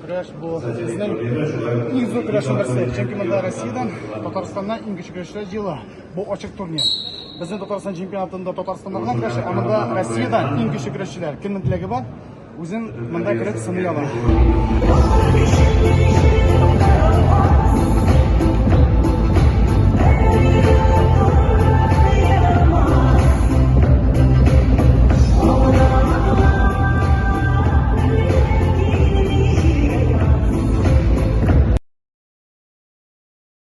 Көрәш бу безнең иң зур көрәшнең берсе. Чөнки монда Россиядән, Татарстаннан иң көчле көрәшчеләр җыела. Бу ачык турнир. Безнең Татарстан чемпионатында Татарстаннан гына көрәшә, ә монда Россиядән иң көчле көрәшчеләр. Кемнең теләге бар, үзен монда кереп сыный ала.